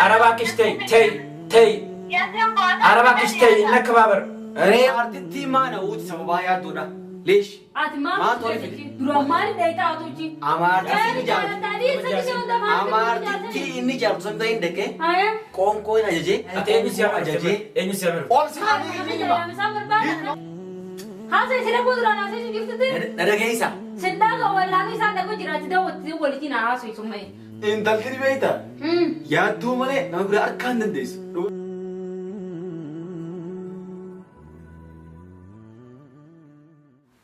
ኧረ እባክሽ ተይ ተይ ተይ። ኧረ እባክሽ ተይ፣ እንከባበር። Artittii maana uuti sababaa yaaddoodha. Leesh. Ati maal Maal tole fide? Duraan maal dhayitaa atuuchi? Amaartittii inni jaartu. Amaartittii inni jaartu san ta'in dhaqee qoonqoo hin ajajee. Ati eenyu si ajajee. Eenyu si amantu? Ol si Haasa isin dhaquu duraan haasa isin jirtutti. Na dhageessa. Sindaaga wallaanii isaan dhaquu jiraatti daawwatti walitti na haasu isumma. Intalti ni beektaa? Yaaddoo malee nama biraa harkaa hin dandeessu.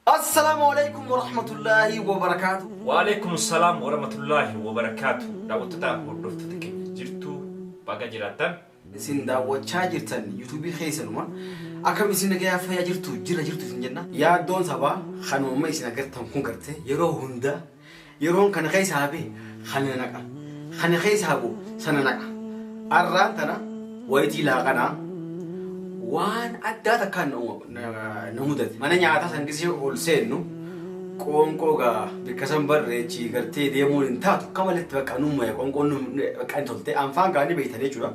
Assalaamu alaikum warahmatullaahi wabarakaatu. Waalaikum salaam warahmatullaahi wabarakaatu. Daawwattoota hordoftoota keenya jirtu baga jiraattan. Isin daawwachaa jirtan yuutuubii keessanuma akkam isin nagayaa fayyaa jirtu jira jirtu isin jenna. Yaaddoon sabaa kanuma isin agartan kun gartee yeroo hunda yeroon kana keessa hafe kana naqa kana keessa hafu sana naqa. Arraan tana wayitii laaqanaa waan addaa takkaan na mudate. Mana nyaataa san gisee ol seennu qoonqoo gaa bikka san barreechi gartee deemuun hin taatu akka maletti bakka nuummaye qoonqoon bakka hin tolte anfaan gaanii beektan jechuudha.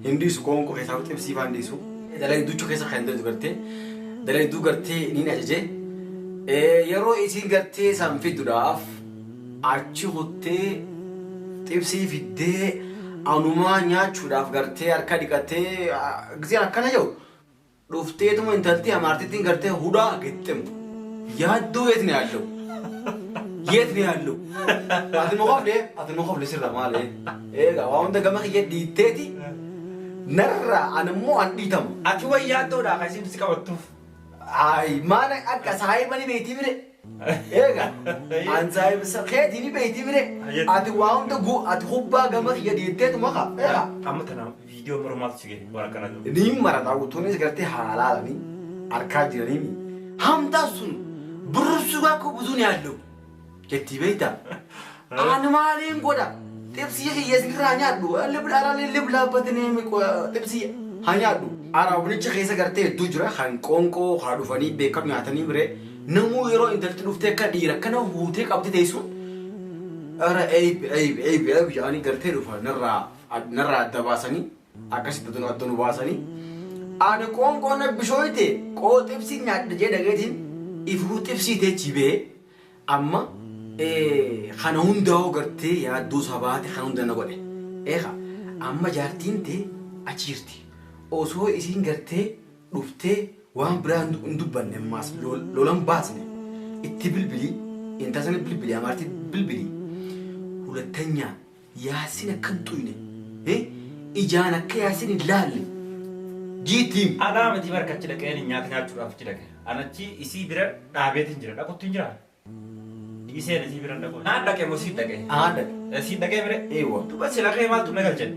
Hin dhiisu qoonqoo keessaa xibsii faan dhiisu. Dalagduuchuu keessa kan dalagdu gartee dalagduu gartee niin ajajee yeroo isiin gartee san fiduudhaaf achi kuttee xibsii fiddee anumaa nyaachuudhaaf gartee harka dhiqatee giseen akkana jedhu dhufteetuma intalti amaartittiin gartee hudhaa gixximu. Yaaddoo የት ነው ያለው? የት ነው ያለው? Ati nu qofle, ati nu qofle sirra maali? Egaa waa hunda gama kiyya dhiitteeti narra ani immoo an dhiitamu. Ati way yaaddoodha kan isin si qabattuuf. Ay maal akka saahiba ni beektii mire? Egaa an saahiba keetii ni beektii mire? Ati waa hunda gu ati hubbaa gama kiyya dhiitteetuma kaa. Egaa Amma tana viidiyoo maruu maaltu si gahe waan akkanaa jiru. Ni mara daawwattoonnis gartee haalaalanii harkaa jiranii hamtaa sun ብርሱ ጋር እኮ ብዙ ነው ያለው jettii beektaa? Ani maaliin godha? Xibsii kiyya isinirraa nyaadhu. Liblaabbat xibsii haa nyaadhu. Araabnicha keessa gartee hedduu jira kan qoonqoo haa dhufanii beekamu nyaatanii bire namuu yeroo intalti dhuftee akka dhiira akkana huutee qabdi teessuun ara eeybi eeybi eeybi eeybi jedhanii gartee dhufa narraa narraa adda baasanii akkasitti adda nu baasanii ani qoonqoo na bishooyte qoo xibsii nyaadha jee dhageetiin ifuu xibsii teechi bee amma kana hundaa'uu gartee yaaddoo sabaate kana hunda na godhe. Eegaa amma jaartiin tee achi jirti. Osoo isiin gartee dhuftee waan biraa hin dubbanne ammaas lolan baasne itti bilbilii intala sana bilbilii amaartii bilbilii hulattanyaa yaasin akka hin xuyne ijaan akka yaasin hin laalle jiitiin. Anaa miti barka achi dhaqee nyaata nyaachuudhaaf achi dhaqe. Anachi isii bira dhaabeetiin jira. Dhaqutti hin jiraa? Iseen isii bira dhaqu. Naan dhaqe moo siin dhaqe? Haa dhaqe. Siin dhaqee bire? Eewwa. Duuba si dhaqee maaltu na galchan?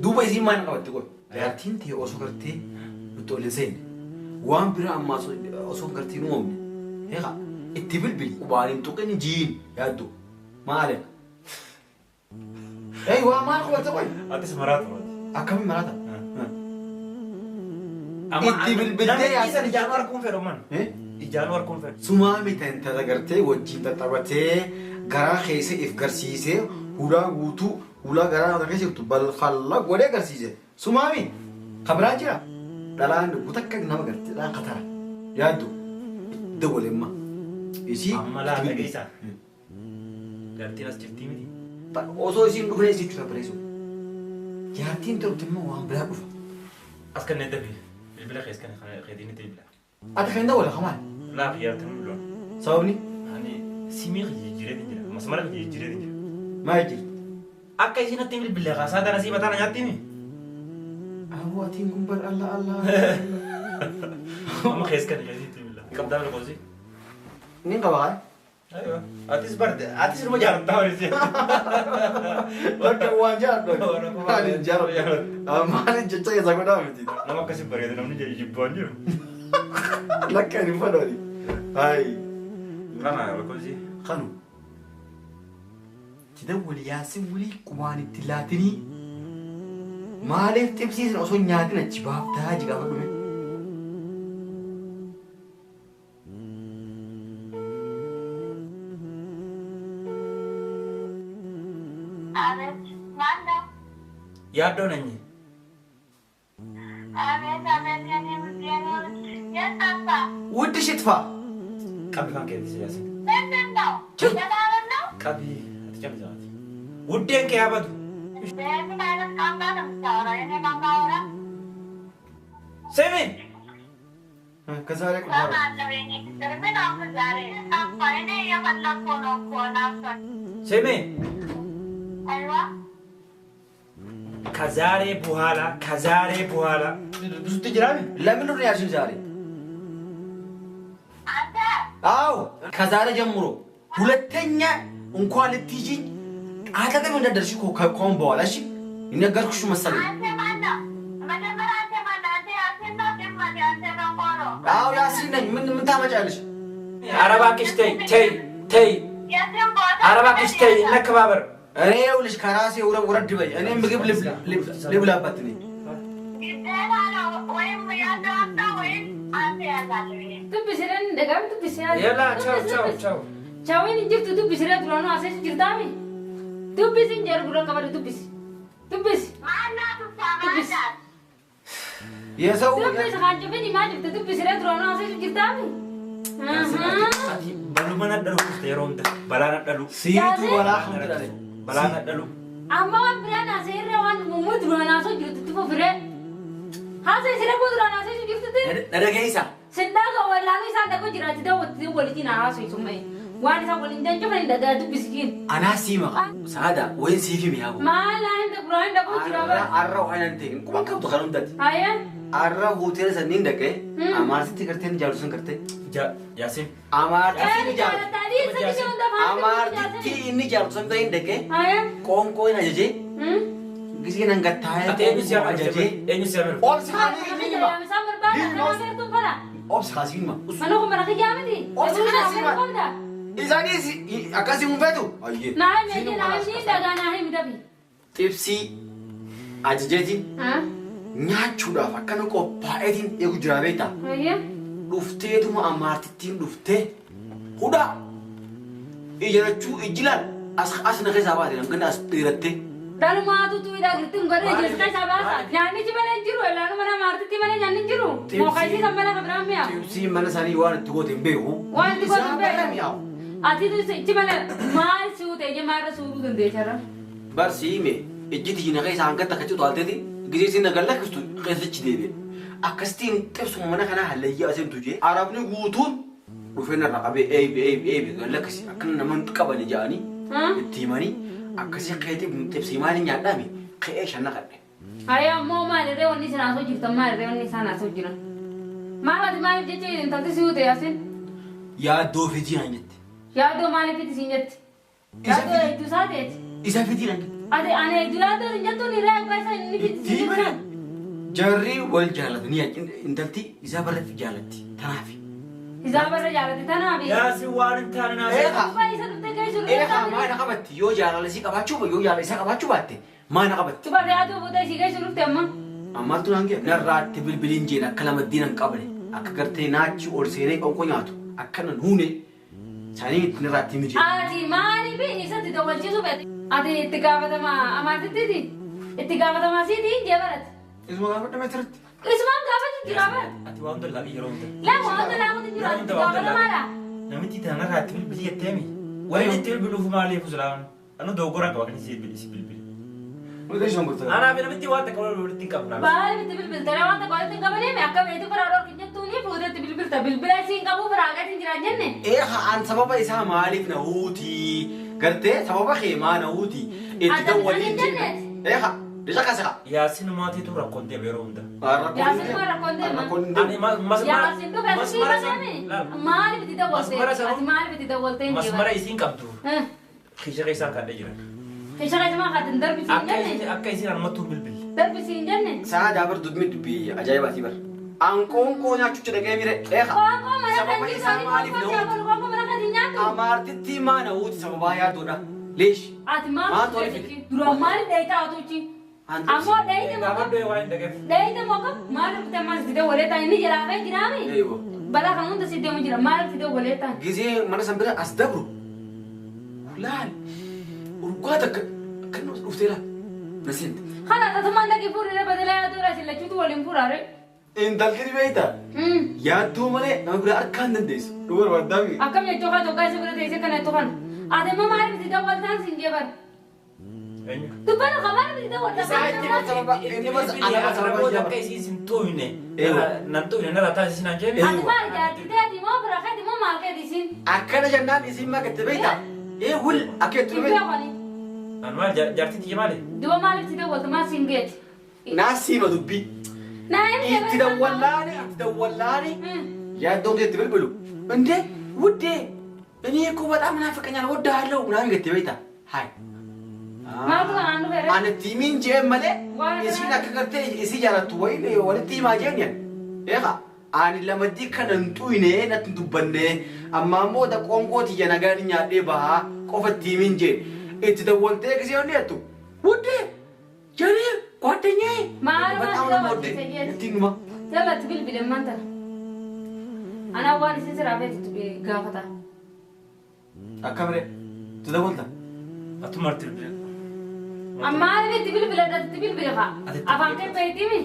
Duuba isiin maal qabatte qoy? Jaartiin ta'e osoo gartee nutti ol hin seenne. Waan biraa ammaa osoo gartee hin uumamne. Eegaa itti bilbili. Qubaan hin tuqin jiin yaaddu. Maali? Ee waa maal qabatte qoy? Atis maraatu. Akkamiin maraata? Itti bilbiltee yaasanii ijaan arguun fedhu man. Ijaan arguun fedhu. Sumaa miti intala gartee wajjin tattabatee garaa keessa if garsiisee hulaa guutuu hulaa garaa kana keessa jirtu balfalla godhee garsiise. Sumaa miti kan biraa jira. Dhalaan guutakka nama gartee dhalaan katara. Yaaddu itti dabalemma. Isii. Amma laa dhageessaa. Jaartiin as jirtii miti. Osoo isiin dhufnee isii jechuudha bareesu. Jaartiin turte immoo waan biraa dhufa. As kanneen dabe. Bilbila keessa kan keetiin itti bilbila. Ati kan dawwala kamaan? Laa xiyyaartiin bilbila. Sababni? Ani simii jijjiireetiin jira. Masmara jijjiireetiin jira. Maal jijjiirte? Akka isin natti bilbile kaasaa tana sii mataa na nyaattiimi. Aboo atiin kun bar Allah Allah. Amma keessa kan keetiin itti bilbila. Qabdaa bilbila. Ni qaba kaa? Aywa. Atis barde atis numa jaalattaa horii. Bakka waan jaalladhu. Maaliin jaalladhu? Maaliin jecha keessa godhaa miti? Nama akkasii bareedu namni jibbaan jiru. Lakka hin fadhooni. Ayi. Kana lakkoofsi. Kanu. Tidawwali yaasin walii qubaan itti laatinii maaliif xibsiisan osoo nyaatin achi baaftaa jigaafa dhume? Yaaddoo nanyi. አቤት አቤት፣ የኔ ውድ የኔ ውድ፣ የት ጠፋህ? ውድሽ ይጥፋ። Qabi kan keetis Yaasin. ምንድን ነው? ሰላም ነው? Qabi ati callisaati. Wuddeen kee haa badu. በምን አይነት ቋንቋ ነው የምታወራው? የኔ ቋንቋ አውራ። Simi. ከዛሬ ቁርስ እሰማለሁ የኔ ፍቅር። ምን አሁን ዛሬ ጠፋህ? እኔ እየፈለኩ ነው እኮ ናፈቅ። Simi. አይዋ። ከዛሬ በኋላ ከዛሬ በኋላ ብዙ ትጅራሚ ለምን ነው ያልሽኝ ዛሬ? አንተ። አዎ ከዛሬ ጀምሮ ሁለተኛ እንኳን ልትይጂኝ አጠገብ እንዳትደርሺ እኮ ከአሁን በኋላ እሺ። ነገርኩሽ መሰለኝ። አንተ ማነው? መጀመሪያ አንተ ማነው? አንተ ያሲን ነው? ድመት ያንተ ነው እኮ ነው። አዎ ያሲን ነኝ። ምን ምን ታመጫለሽ? ኧረ እባክሽ ተይ ተይ ተይ። የትም ቦታ ኧረ እባክሽ ተይ፣ እንከባበር። እኔ ይኸውልሽ ከራሴ ውረድ ውረድ በይ። እኔ ምግብ ልብላበት ነኝ። ግዴታ ነው ወይም ያለው አምጣ ወይም አንተ ያዛለሁ እኔ። Dubbisireen dhagaam dubbisee. Yalla ቻው ቻው ቻው። Chaawin hin jirtu dubbisiree duraanuu haasa'e jirtaami. Dubbisi hin jedhu gurra qabadhu dubbisi. Dubbisi. ማናት እሷ? ማናት? የሰው Dubbisi kan cufin himaa jirtu dubbisiree duraanuu haasa'e jirtaami. Ati baluma nadhalu kufte yeroo hunda balaa nadhalu. ሲቱ በላ ሐምዱሊላህ Balaa nadhalu. Amma waan biraan haasa'e irra waan muumuu duraan haasa'u jirtu itti fufiree. Haasa'e siree koo duraan haasa'e jirtutti. Dhagayeessa. Sindaaga wallaaluu isaan dhagoo jiraatti daawwatti waliin haasa'e sumee. Waan isaan waliin jan cufan dhagaa dubbisiin. Anaa siima saada ወይን ሲፊ ሚያቡ Maal hin duraan dhagoo jira bara. Arra waan ta'in quban qabdu kan hundatti. Hayyee. Arra hoteela sanniin dhaqee amaartitti gartee jaaltu sun gartee Yaasin. amaartitti inni jaaltu amaartitti inni jaaltu sun ta'in dhaqee qoonqoo hin ajajee gisee nan gattaa'ee Ati eenyu si qoonqoo ajajee eenyu si ameeru? Obsi kaasii hima. Obsi kaasii hima. Obsi kaasii hima. Isaanis akkasii hin feetu. Ayyee. Xibsii ajajeetiin nyaachuudhaaf akkana qophaa'eetiin eegu jira beektaa? Dhufteetuma amaartittiin dhuftee hudhaa ijjarachuu ijjilaan as as na keessaa baate namni as dheerattee. Xibsii mana isaanii waan itti goote hin beeku. Waan itti goote hin beeku. Barsi hime ijji tiyyi na keessaa hanga takka citu alteeti gisee isin nagan lakkistu keessichi deebi'e. Akkasitiin xibsuma mana kanaa hallayyaa asintu jee arabni guutuun dhufee narra qabee eebi eebi eebi gan lakkisi akkana nama hin qabani jedhanii itti himanii akkasii keetii xibsii maaliin nyaadhaami ka'ee shan naqadhe. Haya ammoo maalirree wanni isin haasoo jirtan maalirree wanni isaan haasoo jiran? Maal ati maaliif jecha intalti si huute Yaasin? Yaaddoo fitii naan jette. Yaaddoo maaliif itti siin jetti? Yaaddoo hedduu isaa ta'eeti. Isa fitii naan jette. Ati ani hedduu yaaddoo hin jettuun irraa eegaa isa inni fitti Itti siin himanii jettu. jarri wal jaallatanii intalti isaa barra jaallatti tanaafi. Isaa barra jaallatti tanaafi. Yaasin waan hin taane naasee. Eegaa. Dhugaa isa dhuftee geessu Eegaa maal qabatti yoo jaalala isii qabaachuu yoo jaalala isaa qabaachuu baatte maal qabatti? Dubarri yaaddoo booda isii geessu dhufte amma. Ammaltu naan gee narraatti bilbiliin jeen akka lama diina hin qabne akka gartee naachi ol seenee qoonqoo nyaatu akka nan huune sanii itti narraatti himi jeen. Ati maaliif isatti dawwalchiisuu feete? Ati itti gaafatama amaartittiiti? Itti gaafatama siitii jee barate. Isuma gaafadha meetiratti. Isumaan gaafatu jira bara. Ati waan hunda laaqii yeroo hunda. Lama wanta laamutu jira ati itti gaafatamaadha. Namitti tanarraatti bilbilii jetteemi. Wayii itti bilbiluuf maaliif usulaan? Anu dogoggora qaba kan isi bilbili. Nuti isheen gurgurtaa. Anaaf namitti waan takka walitti hin qabnu. Baay'ee itti bilbiltee waan takka walitti hin qabneemi akka beektu biraa dhorkin jettuuni fuutee itti bilbilta bilbila isiin qabu biraa gadi hin jiraan jenne. Eegaa an sababa isaa maaliif na huutii gartee sababa kee maa na huutii itti Ati dawwaliin hin jeen. Eegaa Bisa kasa. Yaasin maatiitu rakkoon deema yeroo hunda. Yaasin ma rakkoon deema? Ani masmara Yaasin dhufe asii baname maaliif itti dawwaltee? Masmara sana- Ati maaliif itti dawwaltee hin masmara isiin qabdu kiisha keessaan kaadhee jiran. Kisha keessumaa kaatin darbi siin Akka jenne. isin akka isin harmattuu bilbille. Darbi siin jenne. Saada bar dubbi dubbi ajaa'ibaati bar. Anqoonqoo nyaachuutti dhaga'ee mire. Eegaa. Qoonqoo mana kan Sababa isaa maaliif na huuti? Qoonqoo mana kan hin nyaattu. Amaartitti maa na huuti sababaa yaaddoodha. Leesh. Ati maal Maal tole fide? Duraan maaliif dheeytaa otuuchi? Ammoo dheeyte Gaafa moo du'e waan hin dhaga'eef. dheeyte moo kam maaliif ammas itti dawwalee taa'e inni jalaa fa'ee jiraami? Eeyyoo. Balaa kan hunda si deemu jira maaliif itti dawwalee taa'e? Gisee mana san bira as dabru. Laal. Urgaa takka kan dhuftee laal. Na seente. Kana tasumaan dhaqii fuudhee badalaa yaaddoo irraa isin lachuutu waliin fuudhaare. Intalti ni beektaa? Yaaddoo malee nama biraa harkaa hin dandeessu. Dhuga barbaaddaa. Akkam jechuu haa tokko isa bira teessee kana jettu kana. Ati immoo maaliif itti dawwaltaan siin jee bara. Eenyu? Dubbana kan maaliif itti dawwaltaa? Isaa itti sababa inni bas ana sababa Booda akka isiin sin tuuyne. Eewa. Nan tuuyne narraa taasisin naan jee. Ati maal jaartii ta'eeti moo bira keeti moo maal keeti isiin? Akkana jennaan isiin maa gatte beektaa? Ee wul akka jettu Hin beektaa? beekani. An maal jaartii tiyya maali? Duba maaliif itti dawwalta maal siin geeti? Naa siima dubbii. Naa hin Itti dawwallaani itti dawwallaani yaaddoon keetti bilbilu. እንዴ ውዴ እኔ እኮ በጣም ናፍቀኛል ወድሃለሁ ምናምን ገtte beektaa? Hayi. Maaltu kanaan dhufeere? Ani tiimiin jeen malee Waan isiin akka gartee isii jaalattu wayi walitti himaa jeen yan. Eegaa ani lamaddii kana hin xuyne natti hin dubbanne amma ammoo da qoonqoo tiyya nagaan nyaadhee bahaa qofa tiimiin jeen itti dawwaltee gisee onni jettu wuddee jedhee ጓደኛዬ Maal በጣም maal ነው የምወደው dawwalchiise jeeti? ittiin numa. Jalatti bilbile maanta. Anaa waan isin siraa feetitu gaafata. Akka biree itti dawwalta. Atumatti bilbile. Amma maaliif itti bilbile itti bilbile haa? Ati itti Afaan kee beeytimi?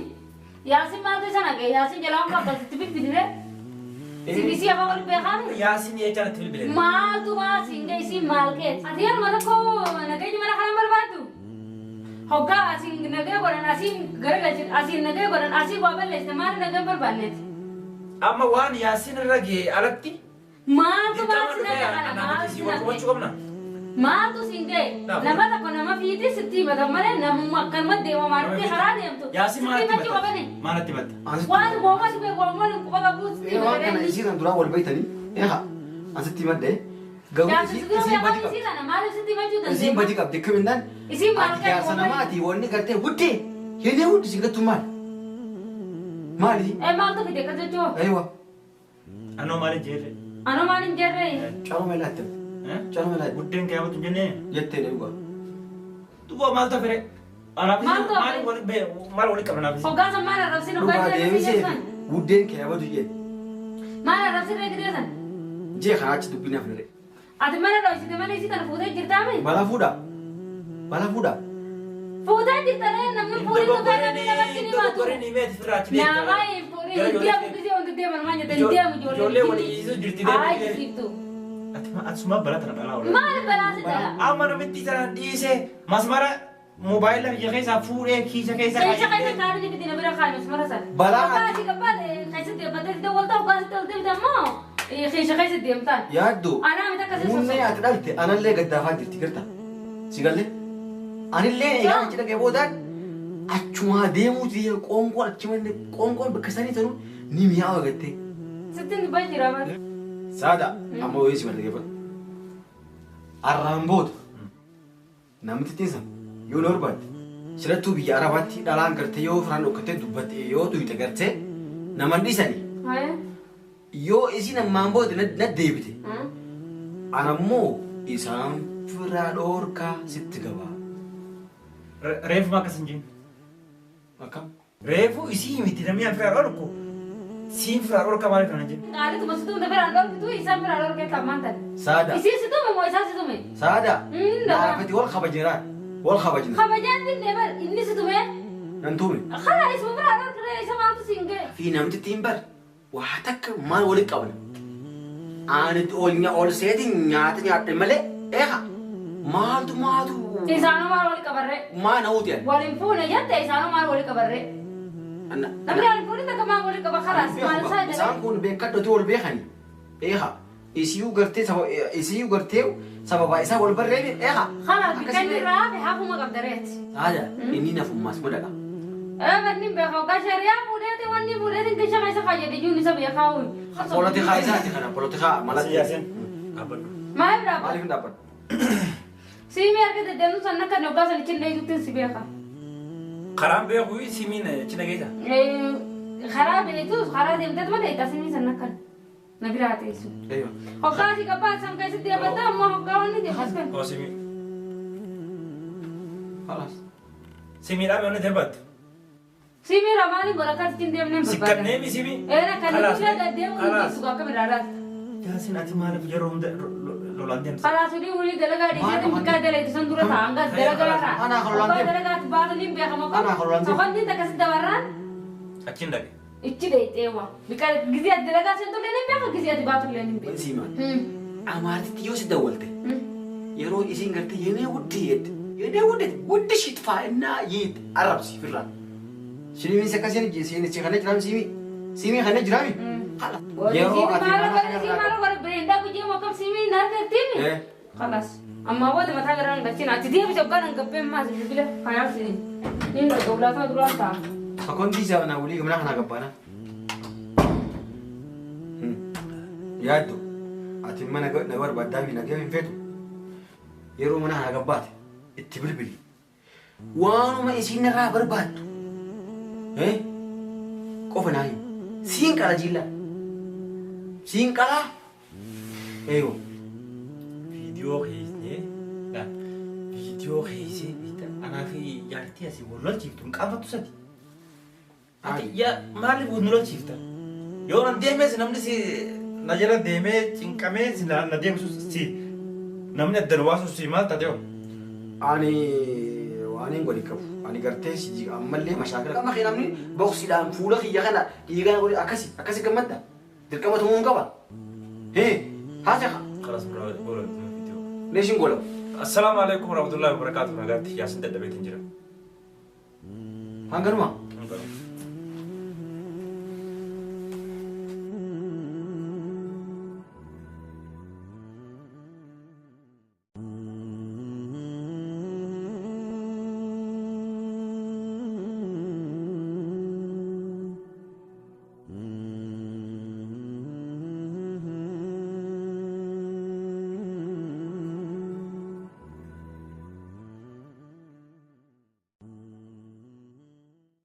Yaasin maaltu isa nagee? Yaasin jalaa waan qabdu itti bilbilire? Sibisii afaan wal beekaami? Yaasin jechaan itti bilbile. Maaltu maasiin ga'e isiin maal keeti? Ati yeruma tokko nageenya mana kana barbaaddu? Hoggaa asiin nagee godhan asiin garagalchin asiin nagee godhan asiin waa balleessite maali nageen barbaanneeti? Amma waan Yaasin irra ga'e alatti Maaltu dirqama maasi dhufee nagee kana anaa maaltu isii si wal nagee? qubachuu qabna. Maaltu siin ga'e? Nama tokko nama fiiti sitti himatan malee namummaa akkanuma deema maalitti karaa deemtu? Yaasin Sitti maalatti himachuu himatta? qabani? Maalatti himatta? Waan gooma si beeku waan quba qabu sitti Ee waan kana himatanii. isii kan duraa wal beeytanii eegaa asitti himadhe garuu Yaasin si dura isiin beekamu badii qabdi. isii kana maaliif sitti himachuu Isiin dandeenya? badii qabdi akkaminnaan Isiin maal ati jaarsa namaati wanni gartee wuddee yenee wuddi isin gattu maali? Maali? Ee maaltu fide akkas jechuun? Aywa. Anoo maaliin jeerre? Anoo maaliin jeerre? Caluma ilaatte. Caluma ilaatte. Buddeen keewwatu hin jennee? Jettee dhugaa. Duuba maaltu hafere? Anaafis Maaltu hafe? maal wali maal wali qabna anaafis? Hoggaansa maal arrabsin Dhugaa hoggaansa deebisee arrabsin wuddeen keewwatu jee. maal arrabsin reegideesan? Jee kanaa achi dubbiin hafnere. Ati mana dhoysite malee isii kana fuutee jirtaami? Balaa fuudhaa. Balaa fuudhaa. Fuutee jirta ree namni fuudhee tokko namni namatti ni maatu. Dogoggoreen himeeti firraa achi deemta. Nama hin fuudhee hin deemu gisee hundi deeman maal jette hin deemu ijoollee. Ijoollee walii dhiisuu jirti deemu. Ay jisiiftu. Ati asuma balaa tana dhalaa oola. Maal balaa si dhala? Amma namitti sana dhiisee masmara moobaayila biyya keessaa fuudhee kiisa keessa Keessa keessa kaadhi ni fidina bira kaadhi masmara sana. Balaa Hoggaa asii qabbaate keessatti deemtee dawwaltaa hoggaa asitti ol deemte ammoo keessa keessa deemtaan. Yaaddu. Anaa miti akkasii Muummee sossoba. ati dhalte anallee gaddaafaa jirti garta. Si galee? Anillee egaa achi dhaqee boodaan achumaa deemuuti qoonqoon achuma qoonqoon bakka sanii tanuu ni mi'aawa gattee. Sittiin dubbaa jira bara. Saada amma wayii si malleeffadhu. Arraan booda namni xixiqqaan yoo na barbaadde silattuu biyya Arabaatti dhalaan gartee yoo firaan dhokkatee dubbatte yoo tuyte gartee nama hin dhiisanii Haya. yoo isiin ammaan booda na deebite anammoo isaan firaa dhoorkaa sitti gabaa. Reefu akkas hin jenne. Akkam? Reefu isii miti namni an firaa dhorku siin firaa dhorka maaliif kana jenne. Qaalituma si tumte biraan dhorkitu isaan biraan dhorkee tammaan tane. Saada. Isii si tume moo isaan si tume? Saada. Daba. Naafati wal kabajinaa. Wal kabajina. Kabajaan dinne bar inni si tume. Nan tume. Khala isuma biraan dhorkiree isa maaltu siin ga'e? Fi namti ittiin bar waa takka maal walitti qabna. Ani ol seetiin nyaata nyaadhe malee eegaa maaltu maaltu Isaanuu maal wali qabarree? maa na huti ani. Waliin fuune jette isaanuu maal wali qabarree? Namni waliin fuune takka maal wali qaba khalaas maal isaa jedhe? Isaan kun beekadhootii wal beekani. Eegaa isiyuu gartee saba isiyuu gartee sababa isaa wal barreeni eegaa. Khalaas bikkanni irraa hafe hafuma qabdareeti. Saada inni nafummaas madaqaa. Manni beekaa hoggaa shari'aa fuudheeti wanni fuudheeti keessa keessa fayyade iyyuu isa beekaa uuyi. Polotikaa isaati kana polotikaa malatti. Yaasin dhaabbadhu. Maaliif dhaabbata? Maaliif hin dhaabbadhu? Siimii harka deddeemtu san akka hoggaa san chinna ijuttiin si beeka. Karaan beeku simiin cina keessa. Karaa beektus karaa deemteet malee itti simii san akka na biraa teessu. Eeyyoo. Hoggaa asii qabbaa san keessatti deebatta ammoo hoggaa wanni deemas kan. Oo simii. Khalaas. Simiidhaan wanni darbattu. Simii ramaanii godha akkas ittiin deemneen barbaada. Sikkannee simii. Eera kan inni bira deddeemu hin dhiisu akka biraa laata. Yaasin ati maaliif yeroo hunda Lolaan deemsa. Kalaas olii olii dalagaa dhiisee bikkaa dalaytu san dura ta'a hanga dalagaa ta'a. Anaa kan lolaan Abbaa deemu. dalagaatti baatu ni beekama Anaa kan lolaan deemu. Soqonni akkasi dabarraan Achiin dhaqe. ichi dheeyxeewa. Bikkaa gizee ati dalagaa seentullee ni beeka gizee ati baatullee ni beeka. Siimaan. Amaartitti yoo si dawwalte yeroo isiin gartee yenee wuddii jette yenee wuddee wuddi shit faa'inaa yiit arrabsi firraa. Shilimiin akkasiin isiin si kana jiraami siimii siimii kana jiraami. Yeroo ati mana kanarraa. خلاص اما بود ما تاجر انا قلت انا تدي بس ابقى انا قبل ما تجيب خلاص نين قبلات دولار Sekondi isaa na walii mana kana gabbaana. Yaaddu ati mana na barbaaddaa fi nagee hin feetu yeroo mana kana gabbaate itti bilbili. Waanuma isiin irraa barbaaddu qofa naa himi. Siin qala jilla. Siin qala. Eeyoo. Viidiyoo keessee viidiyoo keessee anaa fi jaartii asii wal lolchiiftu hin qaanfattu sati. Ati yaa maaliif wal nu lolchiifta? Yoo nan deemes namni si na jala deemee cinqamee si na deemsu si namni adda nu baasu si maal taate hoo? Ani waan hin godhin qabu. Ani gartee si ammallee mashaakila. Amma kee namni boksiidhaan fuula kiyya kana dhiigaa godhe akkasi akkasi gammadda. Dirqama tumuu hin qaba. Hee haasaka. خلاص bro gola viidiyoo. Leeshin gola. Assalaamu alaikum warahmatullahi wabarakatuh. Nagaatti yaasin dadhabeetiin jira. Hanganuma.